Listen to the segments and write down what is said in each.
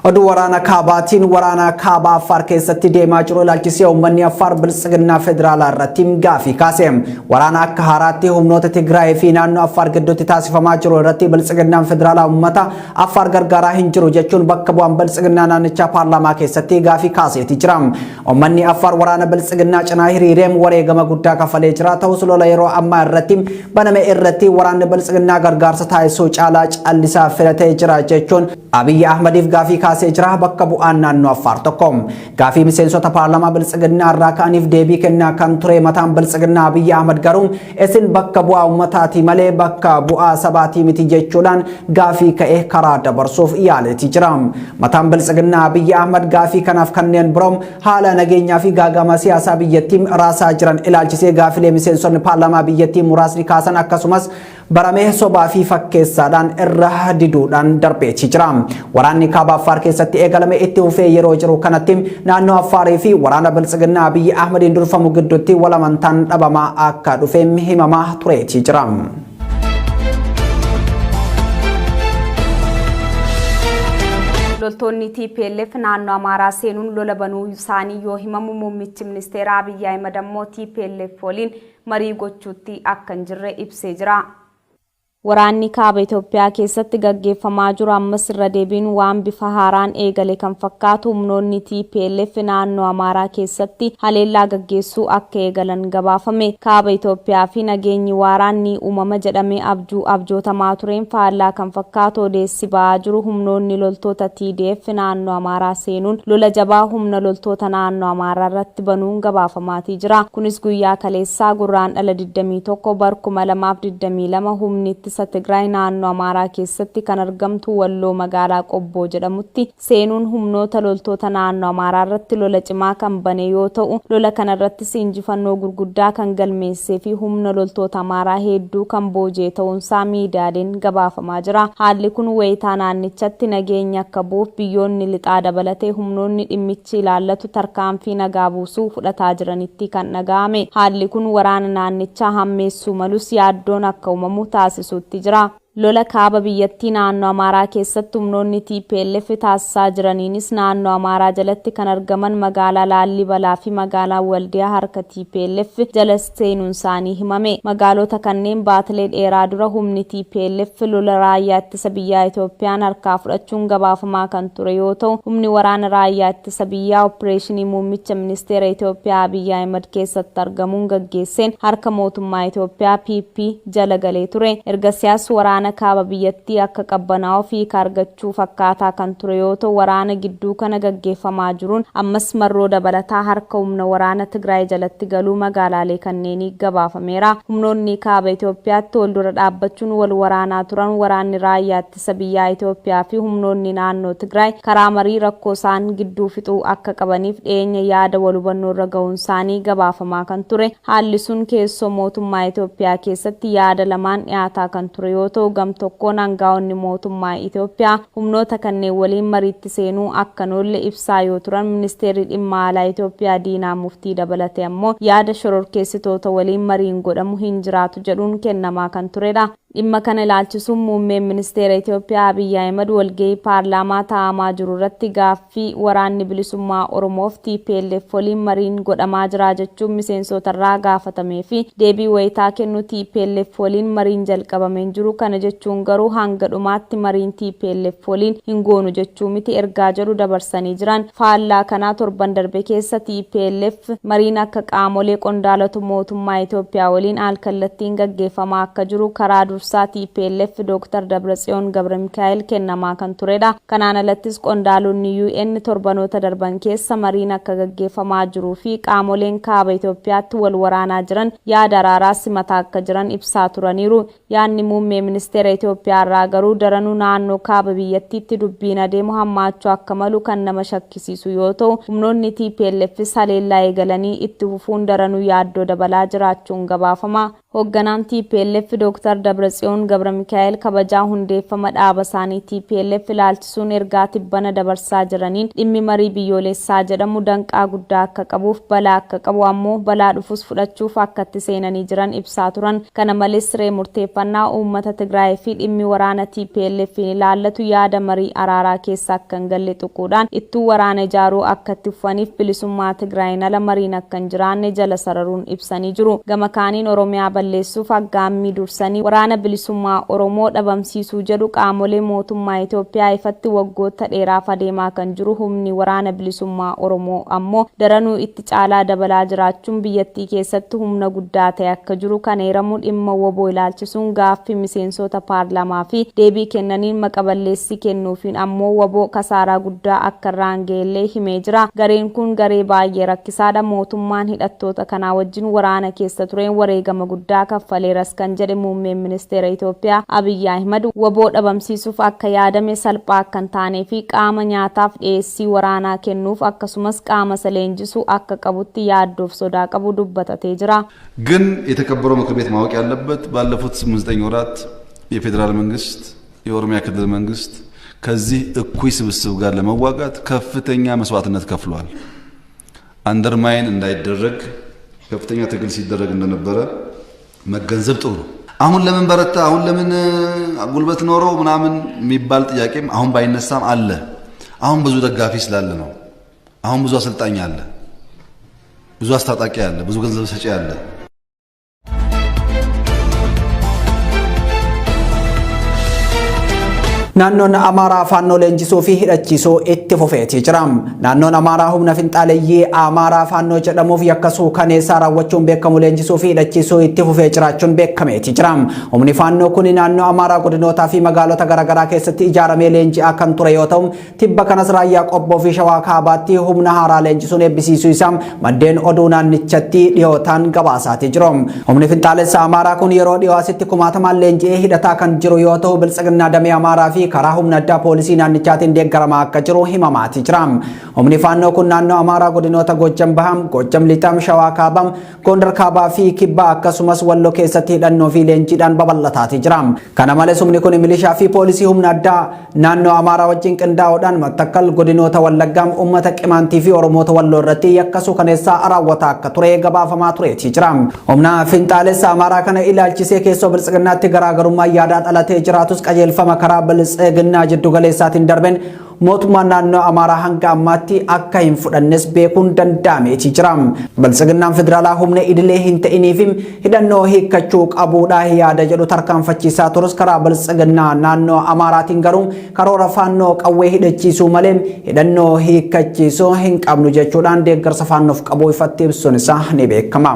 Oduu waraana kaabaatiin waraana kaaba Affaar keessatti deemaa jiru ilaalchisee uummanni Affaar biltsiginnaa federaalaa irratti gaafii kaase. Waraana akka haaraatti humnoota Tigraay fi naannoo Affaar gidduutti taasifamaa jiru irratti biltsiginnaan federaalaa uummata Affaar gargaaraa hin jiru jechuun bakka bu'aan biltsiginnaa naannichaa paarlaamaa keessatti gaafii kaaseeti jira. Uummanni Affaar waraana biltsiginnaa cinaa hiriiree wareegama guddaa kafalee jira. Ta'us lola yeroo ammaa irratti baname irratti waraanni biltsiginnaa gargaarsa taasisuu caalaa callisaa filatee jira jechuun Abiyyi Ahmadiif gaafii kaasee jira bakka bu'aan naannoo Affaar tokko. Gaafii miseensota paarlaamaa biltsiginnaa irraa ka'aniif deebii kennaa kan ture mataan biltsiginnaa Abiyyi Ahmad garuu isin bakka bu'aa uummataati malee bakka bu'aa sabaatii miti jechuudhaan gaafii ka'e karaa dabarsuuf yaaleeti jira. Mataan biltsiginnaa Abiyyi Ahmad gaafii kanaaf kanneen biroo haala nageenyaa fi gaagama siyaasaa biyyattii raasaa jiran ilaalchisee gaafilee miseensonni paarlaamaa biyyattii muraasni kaasan akkasumas baramee sobaa fi fakkeessaadhaan irra diduudhaan darbeetii jira. Waraanni kaaba Affaar keessatti eegalame itti fufee yeroo jiru kanatti naannoo Affaarii fi waraana biltsiginnaa Abiyyi Ahmadiin durfamu gidduutti walamantaan dhabamaa akka dhufe himamaa tureetii jira. Loltoonni TPLF naannoo Amaaraa seenuun lola banuu isaanii yoo himamu muummichi ministeera Abiyyi Ahimad ammoo TPLF waliin marii gochuutti akka hin jirre ibsee jira. Waraanni kaaba Itoophiyaa keessatti gaggeeffamaa jiru ammas irra deebiin waan bifa haaraan eegale kan fakkaatu humnoonni TPLF naannoo Amaaraa keessatti haleellaa gaggeessuu akka eegalan gabaafame. Kaaba Itoophiyaa fi nageenyi waaraan ni uumama jedhamee abjuu abjootamaa tureen faallaa kan fakkaatu odeessi ba'aa jiru humnoonni loltoota TDF naannoo Amaaraa seenuun lola jabaa humna loltoota naannoo Amaaraa irratti banuun gabaafamaatii jira. Kunis guyyaa kaleessaa Gurraandhala 21 bar 2022 humni ittisa Tigraay naannoo Amaaraa keessatti kan argamtu Walloo magaalaa Qobboo jedhamutti seenuun humnoota loltoota naannoo Amaaraa irratti lola cimaa kan bane yoo ta'u, lola kana irrattis injifannoo gurguddaa kan galmeessee fi humna loltoota Amaaraa hedduu kan booji'e ta'uunsaa miidiyaaleen gabaafamaa jira. Haalli kun wayitaa naannichatti nageenyi akka bu'uuf biyyoonni lixaa dabalatee humnoonni dhimmichi ilaallatu tarkaanfii nagaa buusuu fudhataa jiranitti kan dhaga'ame. Haalli kun waraana naannichaa hammeessuu malus yaaddoon akka uumamu taasisuutti jira. Lola kaaba biyyattii naannoo Amaaraa keessatti humnoonni TPLF taasisaa jiraniinis naannoo Amaaraa jalatti kan argaman magaalaa Laallibalaa fi magaalaan Waldiyaa harka TPLF jala seenuunsaanii himame. Magaalota kanneen baatilee dheeraa dura humni TPLF lola raayyaa ittisa biyyaa Itoophiyaan harkaa fudhachuun gabaafamaa kan ture yoo ta'u, humni waraana raayyaa ittisa biyyaa oppireeshinii muummicha ministeera Itoophiyaa Abiyyi Ahimad keessatti argamuun gaggeesseen harka mootummaa Itoophiyaa PP jala galee ture. Ergasii as waraana kaaba biyyattii akka qabbanaa'uuf hiika argachuu fakkaataa kan ture yoo ta'u, waraana gidduu kana gaggeeffamaa jiruun ammas marroo dabalataa harka humna waraana Tigraay jalatti galuu magaalaalee kanneenii gabaafameera. Humnoonni kaaba Itoophiyaatti wal dura dhaabbachuun wal waraanaa turan waraanni raayyaa ittisa biyyaa Itoophiyaa fi humnoonni naannoo Tigraay karaa marii rakkoo isaan gidduu fixuu akka qabaniif dhiyeenya yaada wal hubannoo irra gahuunsaanii gabaafamaa kan ture. Haalli sun keessoo mootummaa Itoophiyaa keessatti yaada lamaan dhiyaataa kan ture yoo ta'u, gam tokkoon angaa'onni mootummaa Itoophiyaa humnoota kanneen waliin mariitti seenuu akka hin oolle ibsaa yoo turan, Ministeerri Dhimma Alaa Itoophiyaa Diinaa Muftii dabalatee ammoo yaada shororkeessitoota waliin mariin godhamu hin jiraatu jedhuun kennamaa kan turedha. Dhimma kana ilaalchisuun Muummeen Ministeera Itoophiyaa Abiyyi Ahimad walgahii paarlaamaa taa'amaa jiru irratti gaaffii Waraanni Bilisummaa Oromoof tplf waliin mariin godhamaa jiraa jechuun miseensootarraa gaafatamee fi deebii wayitaa kennu tplf waliin mariin jalqabame hin jiru, kana jechuun garuu hanga dhumaatti mariin tplf waliin hin goonu jechuu miti ergaa jedhu dabarsanii jiran. Faallaa kanaa torban darbe keessa tplf mariin akka qaamolee qondaalota mootummaa Itoophiyaa waliin al-kallattiin gaggeeffamaa akka jiru karaa dursaa tplf Dooktar Dabratsiyoon Gabramikaa'el kennamaa kan turedha. Kanaan alattis qondaalonni UN torbanoota darban keessa mariin akka gaggeeffamaa jiruu fi qaamoleen kaaba Itoophiyaatti wal waraanaa jiran yaada araaraa simataa akka jiran ibsaa turaniiru. Yaadni muummee ministeera Itoophiyaa irraa garuu daranuu naannoo kaaba biyyattiitti dubbiin adeemu hammaachuu akka malu kan nama shakkisiisu yoo ta'u, humnoonni TPLFs haleellaa eegalanii itti fufuun daranuu yaaddoo dabalaa jiraachuun gabaafama. Hoogganaan tplf Dooktar Dabratsiyoon Gabramikaa'el kabajaa hundeeffama dhaaba isaanii tplf ilaalchisuun ergaa tibbana dabarsaa jiraniin dhimmi marii biyyooleessaa jedhamu danqaa guddaa akka qabuuf balaa akka qabu ammoo balaa dhufus fudhachuuf akkatti seenanii jiran ibsaa turan. Kana malees siree murteeffannaa uummata Tigraay fi dhimmi waraana TPLF'n ilaallatu yaada marii araaraa keessa akka hin galle tuquudhaan ittuu waraana ijaaruu akka itti fufaniif bilisummaa Tigraayiin ala mariin akka hin jiraanne jala sararuun ibsanii jiru. Gama kaaniin Oromiyaa balleessuuf aggaammii dursanii Waraana Bilisummaa Oromoo dhabamsiisuu jedhu qaamolee mootummaa Itoophiyaa ifatti waggoota dheeraaf adeemaa kan jiru humni Waraana Bilisummaa Oromoo ammoo daranuu itti caalaa dabalaa jiraachuun biyyattii keessatti humna guddaa ta'e akka jiru kan eeramu dhimma wbo ilaalchisuun gaaffii miseensoota paarlaamaa fi deebii kennaniin maqa balleessii kennuufiin ammoo wbo kasaaraa guddaa akka irraan ga'ellee himee jira. Gareen kun garee baay'ee rakkisaadha. Mootummaan hidhattoota kanaa wajjin waraana keessa tureen wareegama guddaa kaffaleeras kan jedhe muummeen ministeera Itoophiyaa Abiy Ahimad wbo dhabamsiisuuf akka yaadame salphaa akka hin taanee fi qaama nyaataaf dhiyeessii waraanaa kennuuf akkasumas qaama isa leenjisu akka qabutti yaaddoof sodaa qabu dubbatatee jira. ግን የተከበረው ምክር ቤት ማወቅ ያለበት ባለፉት ስምንት ዘጠኝ ወራት የፌዴራል መንግስት፣ የኦሮሚያ ክልል መንግስት ከዚህ እኩይ ስብስብ ጋር ለመዋጋት ከፍተኛ መስዋዕትነት ከፍሏል። አንደርማይን እንዳይደረግ ከፍተኛ ትግል ሲደረግ እንደነበረ መገንዘብ ጥሩ ነው። አሁን ለምን በረታ፣ አሁን ለምን ጉልበት ኖረው ምናምን የሚባል ጥያቄም አሁን ባይነሳም አለ። አሁን ብዙ ደጋፊ ስላለ ነው። አሁን ብዙ አሰልጣኝ አለ፣ ብዙ አስታጣቂ አለ፣ ብዙ ገንዘብ ሰጪ አለ። Naannoon Amaaraa Faannoo leenjisuu fi hidhachiisuu itti fufeetii jira. Naannoon Amaaraa humna finxaaleyyii Amaaraa Faannoo jedhamuuf yakka suukaneessaa raawwachuun beekamu leenjisuu fi hidhachiisuu itti fufee jiraachuun beekameetii jira. Humni Faannoo kun naannoo Amaaraa godinootaa fi magaalota garaagaraa keessatti ijaaramee leenji'aa kan ture yoo ta'u, tibba kanas raayyaa Qobboo fi Shawaa Kaabaatti humna haaraa leenjisuun eebbisiisuu isaa maddeen oduu naannichatti dhiyootaan gabaasaatii jiru. Humni finxaalessa Amaaraa kun yeroo dhiyoo asitti kumaatamaan leenji'ee hidhataa kan jiru yoo ta'u, biltsiginnaa damee Amaaraa fi karaa humna addaa poolisii naannichaatiin deeggaramaa akka jiru himamaati jira. Humni Faannoo kun naannoo Amaaraa godinoota Goojjam Bahaa, Goojjam Lixaa, Shawaa Kaabaa, Gondar Kaabaa fi Kibbaa akkasumas Walloo keessatti hidhannoo fi leenjiidhaan babal'ataati jira. Kana malees humni kun milishaa fi poolisii humna addaa naannoo Amaaraa wajjin qindaa'uudhaan Mattakkal, godinoota Wallaggaa, uummata Qimaantii fi Oromoota Walloo irratti yakka suukaneessaa raawwataa akka ture gabaafamaa tureeti jira. Humna finxaalessa Amaaraa kana ilaalchisee keessoo biltsiginnaatti garaagarummaa yaadaa dhalatee jiraatus qajeelfama karaa biltsiginnaa jiddugaleessaatiin darbeen mootummaan naannoo Amaaraa hanga ammaatti akka hin fudhannes beekuun danda'ameeti jira. Biltsiginnaan federaalaa humna idilee hin ta'iniif hidhannoo hiikkachuu qabuudha yaada jedhu tarkaanfachiisaa turus karaa biltsiginnaa naannoo Amaaraatiin garuu karoora faannoo qawwee hidhachiisuu malee hidhannoo hiikkachiisuu hin qabnu jechuudhaan deeggarsa faannoof qabu ifatti ibsuun isaa ni beekama.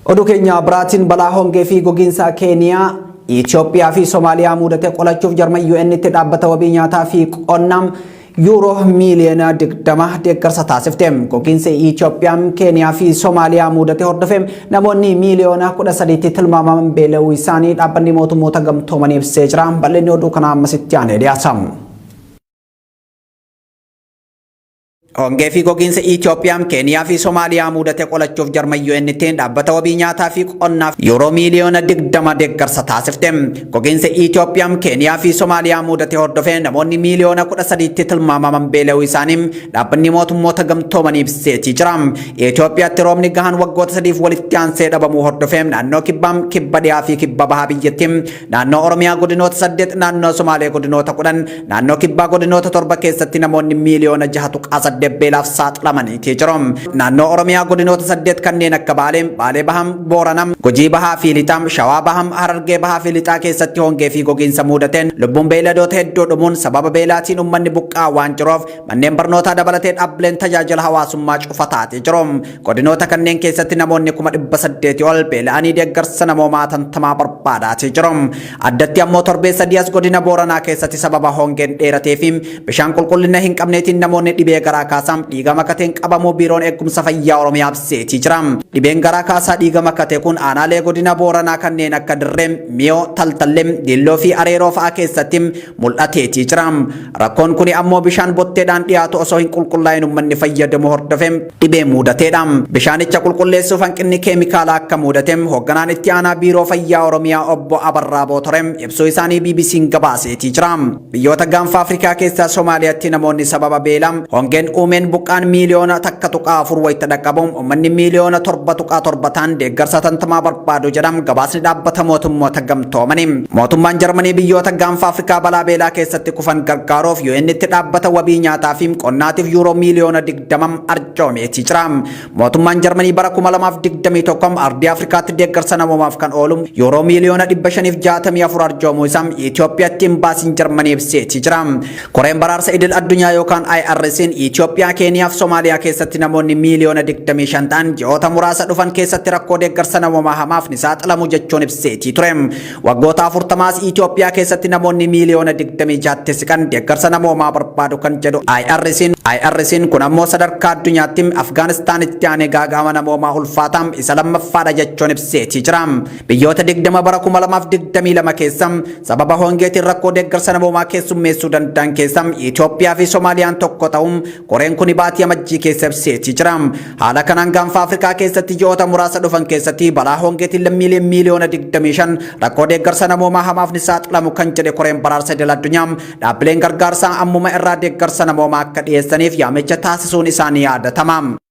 Oduu keenya biraatiin balaa hongee fi gogiinsa Keeniyaa, Itoophiyaa fi Somaaliyaa mudate qolachuuf Jarman UN'tti dhaabbata wabii nyaataa fi qonnaa yuuroo miiliyoona 20 deeggarsa taasifte. Gogiinsa Itoophiyaa, Keeniyaa fi Somaaliyaa mudate hordofee namoonni miiliyoona 13tti tilmaamaman beela'uu isaanii dhaabbanni mootummoota gamtoomanii ibsee jira. Bal'inni oduu kanaa ammasitti aanee dhiyaata. Hongee fi gogiinsa Itoophiyaa, Keeniyaa fi Somaaliyaa mudate qolachuuf Jarman UN'tti dhaabbata wabii nyaataa fi qonnaaf yuuroo miiliyoona 20 deeggarsa taasifte. Gogiinsa Itoophiyaa, Keeniyaa fi Somaaliyaa mudate hordofee namoonni miiliyoona 13tti tilmaamaman beela'uu isaanii dhaabbanni mootummoota gamtoomanii ibseetii jira. Itoophiyaatti roobni gahaan waggoota sadiif walitti aansee dhabamuu hordofee naannoo Kibbaa, Kibba Dhihaa fi Kibba Bahaa biyyattii, naannoo Oromiyaa godinoota 8, naannoo Somaalee godinoota 10, naannoo Kibbaa godinoota 7 keessatti namoonni miiliyoona 6.8 beelaaf saaxilamaniitii jiru. Naannoo Oromiyaa godinoota 8 kanneen akka Baalee, Baalee Bahaa, Booranaa, Gujii Bahaa fi Lixaa, Shawaa Bahaa, Harargee Bahaa fi Lixaa keessatti hongee fi gogiinsa mudateen lubbuun beeyladoota hedduu dhumuun sababa beelaatiin uummanni buqqa'aa waan jiruuf manneen barnootaa dabalatee dhaabbileen tajaajila hawaasummaa cufataatee jiru. Godinoota kanneen keessatti namoonni 800,000 ol beela'anii deeggarsa namoomaa hatantamaa barbaadaatee jiru. Addatti ammoo torbee sadii as godina Booranaa keessatti sababa hongeen dheeratee fi bishaan qulqullina hin qabneetiin namoonni dhibee garaa kaasaa dhiiga makateen qabamuu Biiroon Eegumsa Fayyaa Oromiyaa ibseetii jira. Dhibeen garaa kaasaa dhiiga makate kun aanaalee godina Booranaa kanneen akka Dirree, Miyoo, Taltallee, Diilloo fi Areeroo fa'aa keessatti mul'ateetii jira. Rakkoon kuni ammoo bishaan botteedhaan dhiyaatu osoo hin qulqullaa'in uummanni fayyadamu hordofee dhibee muudateedha. Bishaanicha qulqulleessuuf hanqinni keemikaalaa akka muudate hoogganaan itti aanaa Biiroo Fayyaa Oromiyaa Obbo Abarraa Bootore ibsuu isaanii BBC'n gabaaseetii jira. Biyyoota gaanfa Afrikaa keessaa Somaaliyaatti namoonni sababa beelaa hongeen uumeen buqqaan miiliyoona 1.4 wayita dhaqqabu uummanni miiliyoona 7.7 ta'an deeggarsa hatattamaa barbaadu jedham gabaasni dhaabbata mootummoota gamtoomanii. Mootummaan Jarmanii biyyoota gaanfa Afrikaa balaa beelaa keessatti kufan gargaaruuf UN'tti dhaabbata wabii nyaataa fi qonnaatiif yuuroo miiliyoona 20 arjoomeetii jira. Mootummaan Jarmanii bara 2021 ardii Afrikaatti deeggarsa namoomaaf kan oolu yuuroo miiliyoona 564 arjoomuu isaa Itoophiyaatti imbaasiin Jarmanii ibseetii jira. Koreen baraarsa idil addunyaa yookaan IRC'n Itoophiyaa, Keeniyaa fi Somaaliyaa keessatti namoonni miiliyoona 25 ta'an ji'oota muraasa dhufan keessatti rakkoo deeggarsa namoomaa hamaaf ni saaxilamu jechuun ibseetii ture. Waggoota 40s Itoophiyaa keessatti namoonni miiliyoona 26tti siqan deeggarsa namoomaa barbaadu kan jedhu IRC'n kun ammoo sadarkaa addunyaatti Afgaanistaanitti aanee gaaga'ama namoomaa ulfaataa isa lammaffaadha jechuun ibseetii jira. Biyyoota 20 bara 2022 keessa sababa hongeetiin rakkoo deeggarsa namoomaa keessummeessuu danda'an keessa Itoophiyaa fi Somaaliyaan tokko ta'uun koreen kun baatii amajjii keessa ibseetii jira. Haala kanaan gaanfa Afrikaa keessatti ji'oota muraasa dhufan keessatti balaa hongeetiin lammiileen miiliyoona 25 rakkoo deeggarsa namoomaa hamaaf ni saaxilamu kan jedhe koreen baraarsa idil addunyaa dhaabbileen gargaarsaa ammuma irraa deeggarsa namoomaa akka dhiyeessaniif yaamicha taasisuun isaanii yaadatama.